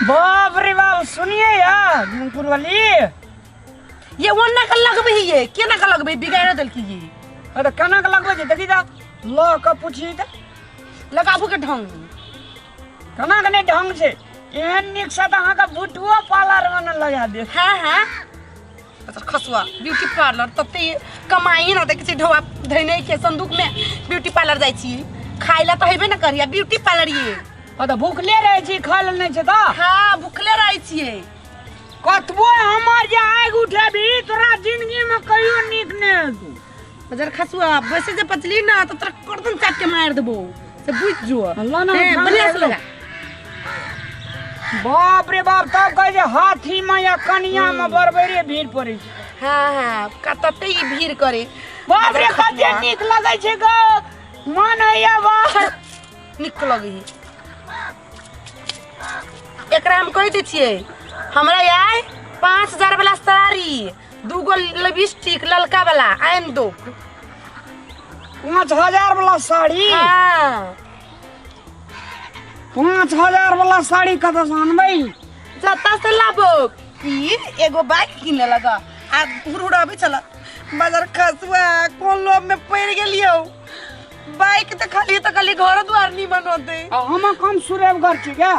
बाप रे बाप, सुनिए यार मुकुर वाली। ये ओन्ना के लगबै ये, केना के लगबै, बिगाड़ देलकी ये। अरे केना के लगबै छै देखी ता, ल के पूछी त। लगाबू के ढंग। केना के नहीं ढंग छै, एहन नीक से त अहाँ के बुटुओ पार्लर में न लगा दे। हाँ हाँ अच्छा खसुआ ब्यूटी पार्लर तते कमाई ना देखै छी, ढोआ धैने के संदूक में ब्यूटी पार्लर जाइ छी, खाइ ला त हेबे न करिया ब्यूटी पार्लर ये। आ त भूखले रहै छी, खाइ लेल नहि छै त? हाँ भूखले रहै छियै। कतबो हमर जे आगि उठेबी तोरा जिंदगी में कहियो नीक नहि हेतौ। बजर खसुआ वैसे जे पचली ना तो तोरा गर्दन चाट के मार देबो, से बुझ जो। अल्लाह ना हे, उठा बढ़िया से ले। लगा। बाप रे बाप, तब कहै छै हाथी में या कनिया में बरबरे भीड़ पड़ै छै। हाँ हाँ कतते ई भीड़ करे। बाप रे बजर खसुआ। कते नीक लगै छै गो, मन होइया बाप। नीक लगै है। एकरा हम कहि दै छियै, हमरा आइ 5000 वाला साड़ी, दूगो लिपस्टिक ललका वाला आनि दो। 5000 वाला साड़ी? हाँ। 5000 वाला साड़ी कतऽ से आनबै? जतऽ से लाबो। ई एगो बाइक किने लगा आ हुड़ अबै छल। बाजार खसुआ कोन लोभ में पड़ि गेलियौ, बाइक तऽ खाली तऽ खाली घर द्वार निमन होते। आ हम कम सुरेब घर छी क्या?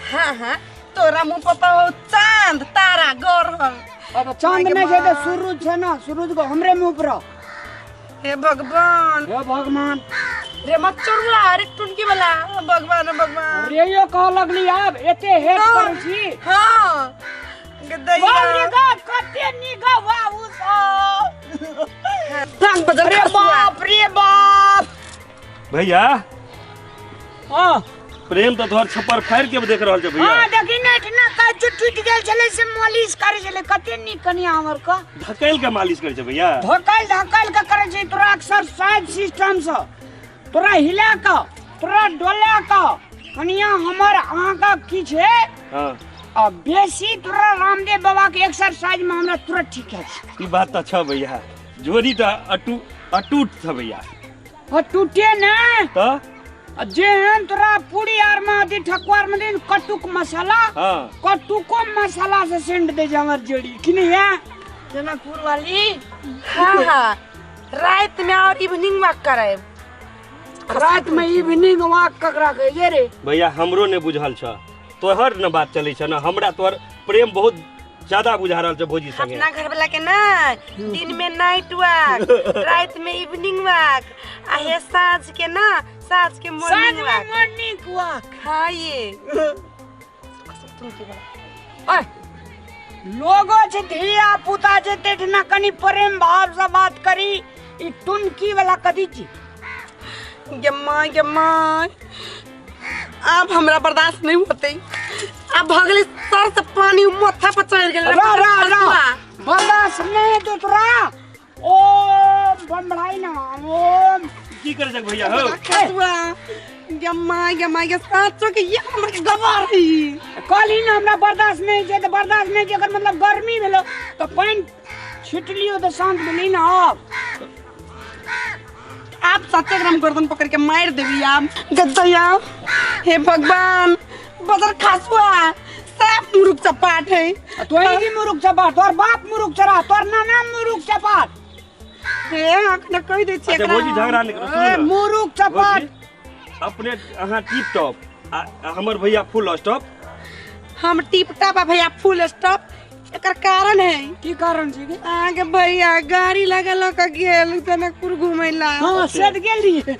हाँ हाँ तोरा मुँह पर तो हो चांद तारा गरहन। अब चांद नहीं छै तऽ सूरज छै ना, सूरज को हमरे मुँह पर। हे भगवान, हे भगवान। रे मच्छरुआ रे टुनकी वाला, भगवान भगवान। रे यो कह लगली आब एते हेट करै छी। हाँ गदैया। बाप रे बाप, कते नीक बाबू सब। भाग बजर अरे खसुआ। बाप रे बाप। भैया। हाँ। प्रेम तो तोहर छप्पर फाड़ के देख रहल छै भैया। हाँ देखी ना, इतना काज टूट गेल छलै से मालिश करै छलै, कते नीक कनिया हमर का। धकेल के मालिश करै छै भैया। धकेल धकेल के करै छै तोरा एक्सरसाइज सिस्टम से, तोरा हिला के, तोरा डोला के। कनिया हमर अहाँ का की छै? हाँ। आ बेसी तोरा रामदेव बाबा के एक्सरसाइज में हमरा तुरंत ठीक है। ई बात तो छ भैया, जोड़ी तो अटूट छ भैया। अटूटे ने त? आ जेहन तोरा पूरी आर में अथी ठकुआर में दिन कटुक मसाला, हाँ। कटुको मसाला से सेंट दे छै हमर जोड़ी कि नहीं है जनकपुर वाली। हाँ हाँ रात में और इवनिंग वॉक करे। रात में इवनिंग वॉक ककरा कहे ये रे? भैया हमरो ने बुझल छ, तोहर न बात चलै छ न, हमरा तोहर प्रेम बहुत ज्यादा बुझा रहल छ भौजी संगे। अपना घर वाला के ना दिन में नाइट वॉक, रात में इवनिंग वॉक, आ हे साँझ के ना, साँझ के साँझ मॉर्निंग में वॉक। Morning walk. हाँ ये। तुम की बोला? ओए, लोगो छै धिया पुता छै तेठना कनी प्रेम भाव से बात करी, ई टुनकी वाला कथी छी? गे माँ, गे माँ, आब हमरा बर्दाश्त नहीं होते, आब भऽ गेलै सर से पानी माथा पर चढ़ि गेलै। रा, रा, रा। बर्दाश्त नहीं हेतौ तोरा। ओम बमड़ाई ना, ओम। की करै छक भैया हो? खसुआ, गे माँ, गे माँ, गे साँचो के ये हमरा के गवार है। कहली ना हमरा बर्दाश्त नहीं छै तऽ बर्दाश्त नहीं छै, एकर मतलब गर्मी भेलो तऽ पानि छिटलियो तऽ शांत भेली ना। आब आप सत्य ग्राम गर्दन पकड़ के मार देबी आप गदैया। हे भगवान, बदर खासुआ साफ मुरुख चपाट है। तोही भी मुरुख चपाट, तोर बाप मुरुख चरा, तोर नाना मुरुख चपाट। हे अखने कहि दै छियै अच्छा, एकरा। भौजी झगड़ा नहि करू, सुनू ए, ने। मुरुख चपाट। भौजी, अपने अहाँ टिप टॉप आ हमर भैया फुल स्टॉप। हम टिप टॉप आ भैया फुल स्टॉप, एकर कारण है। की कारण छै गे? अहाँ के भैया गाड़ी लगा लऽ के गेल जनकपुर घुमै ला। हाँ, से तऽ गेल रहियै।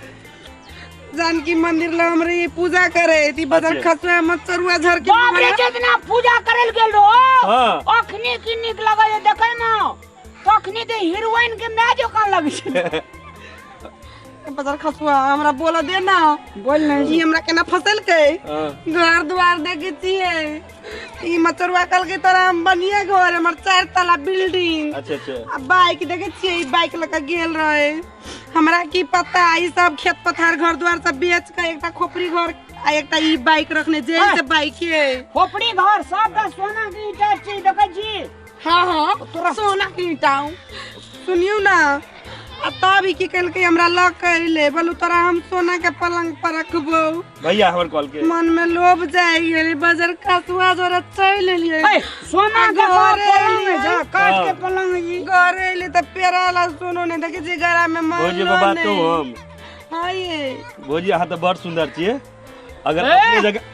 जानकी मंदिर ला हम रहियै पूजा करे, ती बदर अच्छा। खसुआ मचरुआ झर के बाप रे, घुमै ला। जितना पूजा करे गेल रहो, हाँ। अखनी की नीक लगै छै देखै मे, तखनी तऽ हीरोइन के माय जकाँ लगै छै। बदर खसुआ हमरा बोल दे ना। बोल नहीं। ई हमरा केना फसलकै? हाँ। घर द्वार देखे छियै, ई मचरुआ कहलकै तोरा हम बढ़िया घर, हमर 4 तला बिल्डिंग। अच्छा, अच्छा। आ बाइक देखे छियै, ई बाइक लऽ के गेल रहे, हमरा की पता ई सब खेत पथार घर द्वार सब बेच के एकटा खोपड़ी घर आ एकटा ई बाइक रखने, जे हाँ। से बाइक है। खोपड़ी घर सबटा सोना के ईटा छै, देखै छी? हाँ, हाँ, तोरा सोना के ईटा। सुनियौ ना, आ तब ई की केलकै हमरा लऽ के अयलै, बोलू तोरा हम सोना के पलंग पर रखबौ। भैया हमर कॉल के मन में लोभ जाय गेलै, बजर खसुआ जोरे चलि एलियै। ए, सोना के घरे पलंग एलियै। है, काठ के हाँ। पलंग है जी। घरे एलियै तऽ पेड़ा वाला सोनो नहि देखै छियै गरा में भौजी मानलो एगो बात नहि। कहू हम? हाँ ये। भौजी अहाँ तऽ बड़ सुन्दर छियै, अगर ए! अपने जगह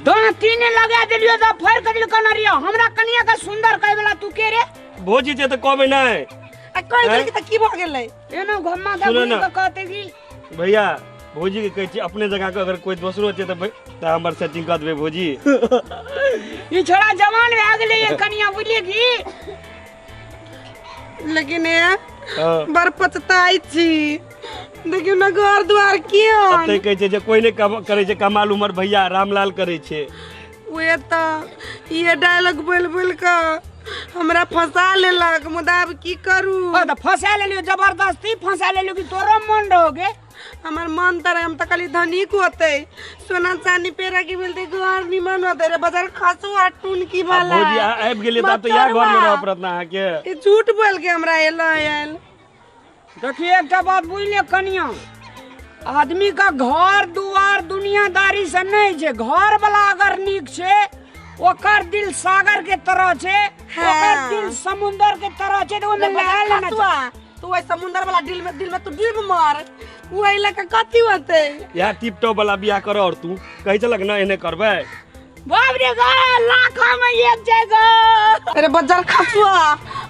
दाँती ने लगा देलियो तऽ फाड़ के देलियो कनरिया। हमरा कनिया के सुन्दर कहै वाला तू के रे? भौजी छै तऽ कहबै नहि। आ कहि देलकै तऽ की भऽ गेलै? एना घम्मा सुनो दे ना। के कहते की भैया भौजी के कहै छी अपने जगह के अगर कोई दोसरो छै तऽ हमर सेटिंग कऽ देबै भौजी। ई छोड़ा जवान भए गेलै ये कनिया, बुझलियै की? लेकिन ए हाँ। बड़ पछताइ छी, देखियौ ने घर द्वार केहन। अब तऽ कहै छै जे कोई नहि करै छै कमाल उमर भैया रामलाल करै छै। उहे तऽ इहे डायलॉग बोलि बोलि कऽ हमरा फंसा लेलक, मुदा आब की करू? ओ तऽ फंसा लेलियो, जबरदस्ती फंसा लेलियो कि तोरो मन रहो गे? हमर मन तऽ रहे, हम तऽ कहली धनिक होतै, सोना चांदी पेरा की मिलतै, घर निमन होतै रे बजार खसु आ टुनकी वाला। भौजी अहाँ आबि गेलियै तऽ आब तऽ इएह घरमे रहऽ पड़त ने अहाँके। ई झूठ बोल के हमरा एलै आयल। देखिए एकटा बात बुझलियै कनिया, आदमी का घर दुआर दुनियादारी से नहीं छै, घर वाला अगर नीक छै ओकर दिल सागर के तरह छै, हाँ। ओकर दिल समुंदर के तरह छै, तऽ ओहिमे नहा लेना छै। खसुआ, तू ओहि समुंदर वाला दिल में, दिल में तू डूब मर, ओहि लऽ कऽ कथी होतै? इएह टिप टॉप वाला बियाह कर और तू कहै छलक ना एहने करबै। बाप रे गा, लाखों में एक जगह। अरे बजर खसुआ,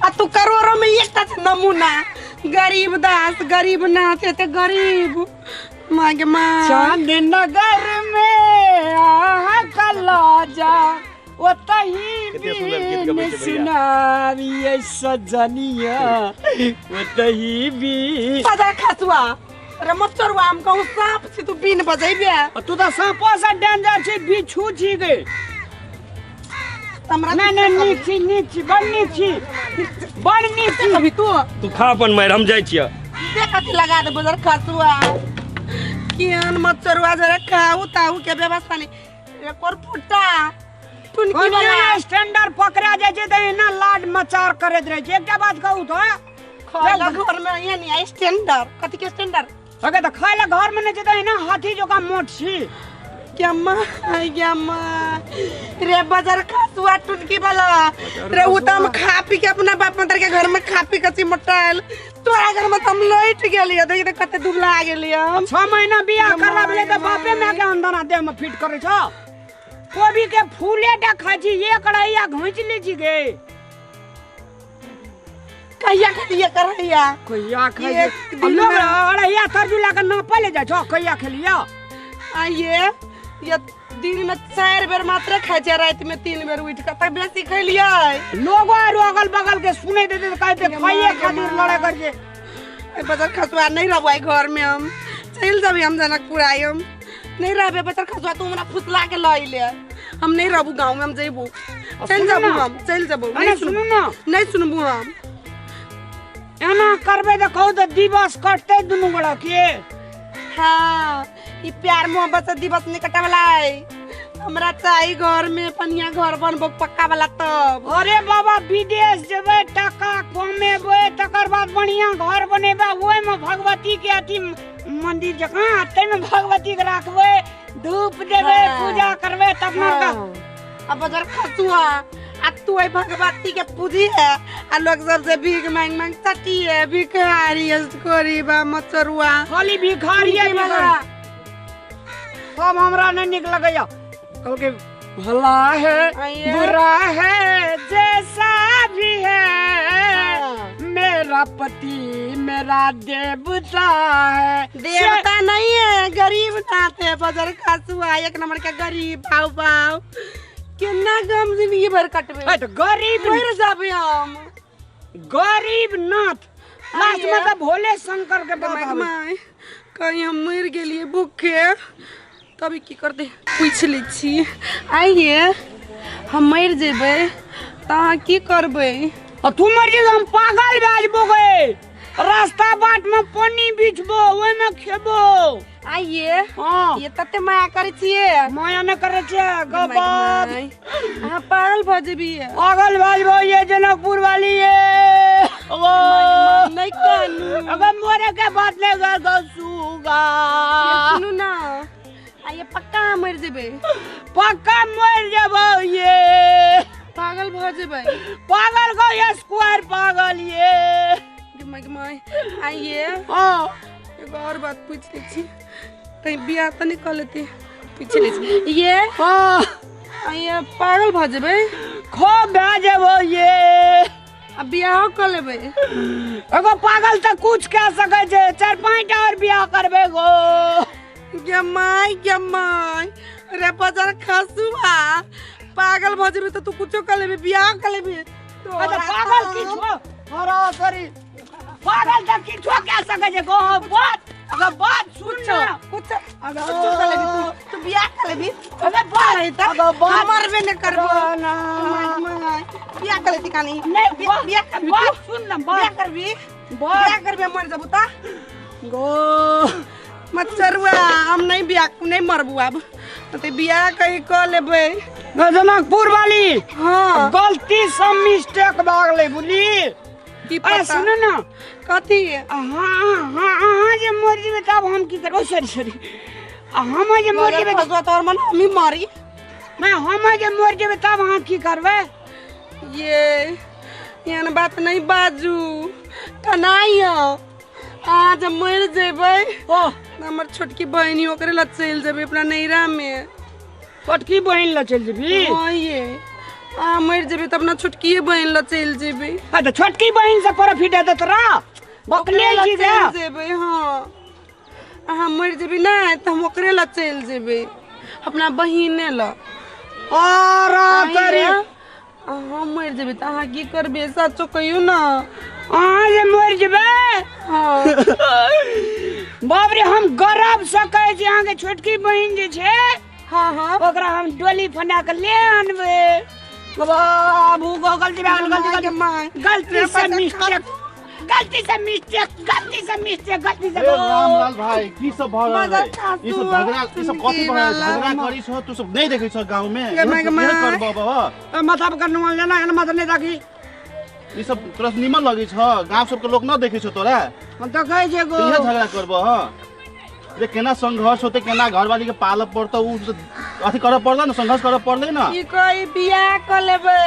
आ तू करोड़ों में एकटा छै नमूना। गरीब दास गरीब नाथ एते गरीब माँ के माँ। चांद नगर में आहा कलाजा ओतही कते सुंदर गीत गबै छै भैया। सुनाबियै सजनिया ओतही भी। बजर खसुआ, अरे मच्छरवा, हम कहूँ सांप छी तू बीन बजेबे। तू तऽ सांपो से डेंजर छी, बिच्छू छी गे। हमरा नहीं, नहीं, नीक छी, नीक छी, बड़ नीक छी, बड़ नीक छी। अभी तू तू खा अपन मारि, हम जाइ छियै। देख अथी लगा दे बजर खसुआ, केहन मच्छरवा जरा खाऊ ताऊ के व्यवस्था नहीं। एकर फुट्टा टुनकी कनिया वाला स्टैंडर्ड पकड़ा जाइ छै तऽ एना लाड मचार करैत रहै छै। एकटा बात कहू तऽ खाय घर में यहाँ नहीं आई स्टैंडर्ड, कथी के स्टैंडर्ड? अगे तऽ खाय ला घर में नहीं छै तऽ एना हाथी जकाँ मोट छी। क्या माँ, क्या माँ रे बाजार खसुआ टुनकी वाला रे, उ तऽ हम खा पी के अपना बाप मदर के घर में खा पी के छी मोटायल, तोरा घर में तऽ हम लौट गेलियै, देखी तऽ कते दुबला गेलियै हम। 6 महीना बियाह करला भेलै तऽ बापे माय के अंदना देह में फिट करै छौ। कोबी के फूले टा खाइ छी, एक रहिया घींच लै छी गे। कहिया खेलियै करैया? कहिया खाइ एक छी? दिन लोग में- अरहिया तरजू लए कऽ नापै लए जाइ छौ, कहिया खेलियै? आइए ये दिन में 4 बेर मात्र खाइ छियै, राति में 3 बेर उठि कऽ, तऽ बेसी खेलियै। लोगो आरो अगल बगल के सुनै देतै तऽ कहतै ये खाइए माँ, खातिर ये लड़ाइ माँ। करै छै। एहि बजर खसुआ नहीं रहबै घर में, हम चलि जेबै, हम जनकपुर आइ, हम नहीं रहबै। बजर खसुआ तू हमरा फुसला के लऽ अयले, हम नहीं रहबू गाँव में, हम जेबू, चलि सुनू जेबू, ना। हम चलि जेबू। अरे नहीं सुनू ना। नहीं सुनबू हम। एना करबै तऽ कहू तऽ दिवस कटतै दुनू गोड़ा के। हाँ, ई प्यार मोहब्बत से दिवस नहीं कटे वाला है। हमरा चाही घर में पनिया घर बनबो पक्का वाला तब। अरे बाबा विदेश जेबै, टका कमेबै, तकर बाद बढ़िया घर बनेबै, ओहिमे भगवती के अथी मंदिर जकाँ ताहिमे भगवती के राखबै, धूप देबै, हाँ। पूजा करबै, तब ना हाँ। अब बजर खसुआ, आ तू एहि भगवती के पूजी है आ लोग सब से भीख मांग मांग चटी है, भिखारी है, कोरी बा मचरुआ। खाली भिखारी है, टुनकी वाला। भिखारी। सब हमरा नहीं निक लगैया। कहलकै भला है आइए। बुरा है जैसा भी है, हाँ। मेरा पति मेरा देवता है। देवता नहीं है, गरीब नाथ है बजर खसुआ, एक नंबर के गरीब। भाव भाव केना गम जिंदगी भर कटबे। ए, तो गरीब मर जाबे हम। गरीब नाथ लास्ट में आइए। तो भोले शंकर के बात आबै। My, कहीं हम मर गेलिए भूखे तभी की करते पूछ लै छी। आइए हम मर जेबै तऽ अहाँ की करबै? आ तू मर जेबै हम पागल भए जेबो गे, रास्ता बाट में पानी बिछबो ओहिमे खेबो। आइए हाँ। ये तते माया करै छियै। माया नहि करै छियै, गप my, my. अहाँ पागल भऽ जेबियै। पागल भए जेबो ये जनकपुर वाली ये। ओ नहीं कानू। अगर मरे के बदले गो गो सुगा। ये सुनू ना, आ ये पक्का मर जेबै। पक्का मर जेबो ये। पागल भ जेबै। पागल गो ये स्क्वायर पागल ये। गे my, गे my, आइए। हाँ। एगो और बात पूछ लै छी, कहीं बियाह तऽ नहीं कऽ लेती, पूछ लै छी ये। हाँ। आइए पागल भऽ जेबै। खूब भए जेबो ये। आ बियाहो कऽ लेबै। एगो पागल तऽ कुछ कह सकै छै, 4-5 टा और बियाह करबै गो। गे my, गे my, रे बजार खसुआ, पागल भऽ जेबै तऽ तू कुछो कऽ लेबी, बियाह कऽ लेबी। अच्छा पागल किछो, हरा सॉरी, पागल तऽ किछो कह सकै छै गो। बात अगर बात सुन ना, कुछ अगर कुछो कऽ लेबी तू, तू बियाह कऽ लेबी। अगर बात नहीं तऽ अगर बात हम मरबे नहि करबो। ना। My, my, बियाह कऽ लेती कानी। नहीं, बियाह करबी बात तू? सुन ना, बियाह बात। करबी? बात। बियाह करबी, मर जबू तऽ? गो। मच्छरुआ, हम नहीं बियाह, नहीं मरबू आब। तऽ बियाह कहीं कऽ लेबै। जनकपुर वाली। हाँ। गलती से मिस्टेक भऽ गेलै बुझली। की अरे पता? सुनू ना। कथी? हाँ, हाँ, अहाँ जे मरि जेबै तब हम की करबै? Sorry, sorry. हम जे मरि जेबै फसुआ तोहर मन हमही मरी। नहीं, हम जे मरि जेबै तब अहाँ की करबै? ये एहन बात नहीं बाजू, कनाई अहाँ जब मरि जेबै ओ। हमर छोटकी बहिनी ओकरे लग चलि जेबै अपना नैहरा में। छोटकी बहिन लग चलि जेबी? हाँ ये, अहाँ मरि जेबै तऽ अपना छोटकिए बहिन लग चलि जेबै। हाँ तऽ छोटकी बहिन से प्रॉफिट हेतै तोरा? बकले ओकरे लग छी गे। चलि जेबै, हाँ। अहाँ मरि जेबै ने तऽ हम ओकरे लग चलि जेबै, अपना बहिने लग। और तोरी। अहाँ मरि जेबै तऽ अहाँ की करबै? सचो कहियौ ना। अहाँ जे मरि जेबै? हाँ। बाप रे, हम गर्व से कहै छी अहाँके छोटकी बहिन जे छै, हाँ, हाँ। ओकरा हम डोली फना के ले आनबै। बाबू, गो, गलती भए गेल, गलती, गलती। My. गलती से मिस्टेक, गलती से मिस्टेक, गलती से मिस्टेक, गलती से ए, रामलाल भाई, की सब भऽ रहल मदद है? खासू ई सब झगड़ा, ई सब कथी भऽ रहल है? झगड़ा सुनती करी छौ, तू सब नहीं देखै छौ गाँव में? गे my, गे my. इहे करबऽ बाबा। ए, माथा पर नुआल लेना, एहन माथा नहीं राखी। ई सब तोरा से निमन लगै छौ? गाँव सबके लोक न देखै छौ तोरा? हम देखै छियै गो। इहे झगड़ा करबऽ, हँ? जे केना संघर्ष होतै, केना घरवाली के पालऽ पड़तौ, उ अथी करऽ पड़लै ने, संघर्ष करऽ पड़लै ने। की कही, बियाह कऽ लेबै,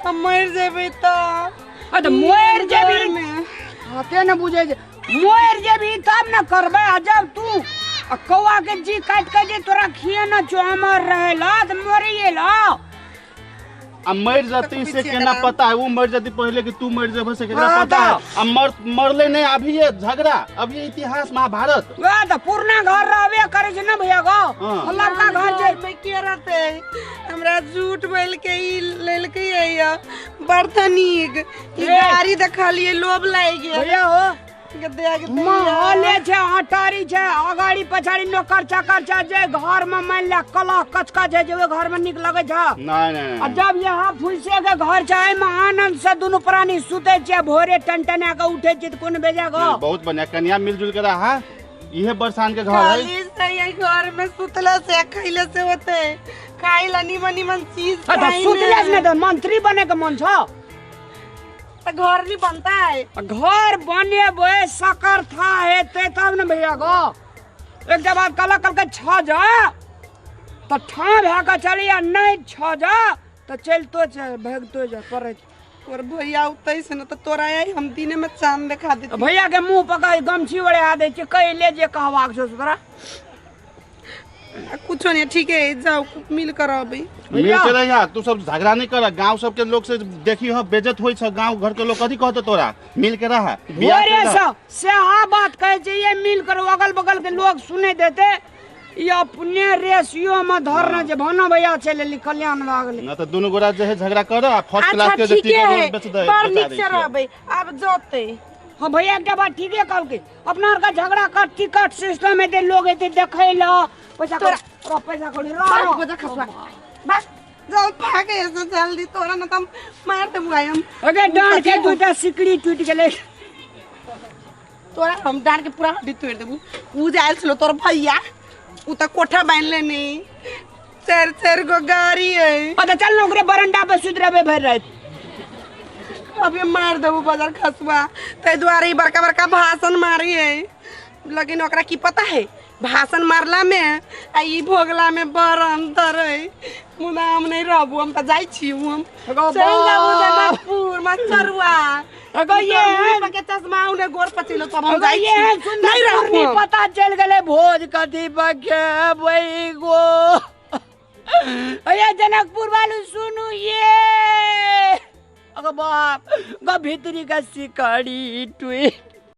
हम मरि जेबै तऽ। अरे तऽ मरि जेबी। घरमे। हाथे ने बुझै छै, मरि जेबी तब ने करबै। आ जब तू आ कौआ के जी काटि के जे तोरा खिएने छौ अमर रहै ला, तऽ मरिए ला। आ मरि जती से केना पता है? वो मर जती पहले कि तू मर जेबे से केकरा हाँ, पता है? तऽ। आ मरले नहीं, अभी ये झगड़ा, अभी ये इतिहास महाभारत। वएह तऽ पुरना घर रहबे करै छै ने भैया गो। हाँ। लड़का घर छै। घर में के रहतै? हमरा झूठ बोल के ई लेलकै या बर्तनीक ई ए। गाड़ी देखलियै, लोभ लागि गेल। भैया हो। गद्दा गद्दा। माहौले छै, अटारी छै, अगाड़ी पछाड़ी नौकर चाकर छै, जे घर में मान ले कलह कचकच है, जे ओहि घर में नीक लगै छै। नहीं, नहीं, नहीं। आ जब यहाँ फुलसे के घर छै, एहिमे आनंद से दुनू प्राणी सुतै छै, भोरे टनटना के उठै छै, तऽ कोन बेजा गो? नहीं, बहुत बढ़िया, कन्या मिलजुल के रहा, इहे बरसान के घर है। खाली से यही घर में सुतला से खैले से होते, खाइ ला निमन निमन चीज अच्छा, खाइ सुतले से ने। नहीं तऽ मंत्री बने के मन छौ? तऽ घर नहीं बनता है। घर बनेबै सकर था हेतै तब ने भैया गो। एकटा बात कहलक, कहलकै छ जा तऽ ठाँ भए कऽ चली, आ नहीं छ जा तऽ चलितो छै, भागितो जा पड़ै छै। तोर भैया उतै से न तऽ तोरा आई हम दिने में चांद देखा देती। भैया के मुँह पकड़ गमछी ओढ़ा दै छियै, कहि ले जे कहबाक छौ तोरा। आ कुछो नहीं, ठीक है, जाओ मिल कर अबै। मिल के रहिया, तू सब झगड़ा नहीं कर, गांव सब के लोग से देखी हो बेइज्जत होई छ, गांव घर के लोग कथी कहते तोरा? मिल के रहा, बियाह भोरे के रह। से सेहा बात कहै छै, ये मिल कर अगल बगल के लोग सुने देते, ये अपने रेशियो में धरने छै, भानो भैया चलि एली, कल्याण भए गेलै। ना तऽ दुनू गोरा जे है झगड़ा कर आ फर्स्ट क्लास अच्छा, के जे ठीके टिकट है, बेच दे, बड़ बचा नीक दै से छियै। रहबै, आब जतै। हाँ भैया, एकटा बात ठीके कहलकै, अपना आरके झगड़ा कर टिकट सिस्टम हेतै, लोग एतै देखै लए, पैसा कौड़ी, रह, पैसा कौड़ी, रह, भाग, रह। बजा खसुआ। भाग, जाओ, भाग ऐसे जल्दी, तोरा न त हम मार देबू आइ हम। अगे डाँड़ के दूटा सिकड़ी टूटि गेलै। तोरा हम डाँड़ के पूरा हड्डी तोड़ि देबू। उ जे आयल छलो तोर भैया, उ त कोठा बान्हि लेने, चारि चारि गो गाड़ी है। अच्छा चल न, ओकरे बरंडा पर सुति रहबै भरि राति। अभी हम मारि देबू बाजार खसुआ। ताहि दुआरे ई बड़का बड़का भाषण मारी है, लेकिन ओकरा की पता है भाषण मारला में आ ई भोगला में बड़ अंतर है। मुदा हम नहीं रहबू, हम तऽ जाइ छी, हम अगो चलि जाबू बाप। जनकपुर मचरुआ। अगो ये मुड़ी पर के चश्मा उने गोर पचेलो तब हम अगो जाइ ये छी, सुंदर नहीं रहबू पूर्णी हम। पता चल गेलै भोज कथी बखेबै गो। अये जनकपुर वालू सुनू ये, अगो बाप गो भीतरी का सिकड़ी टूट।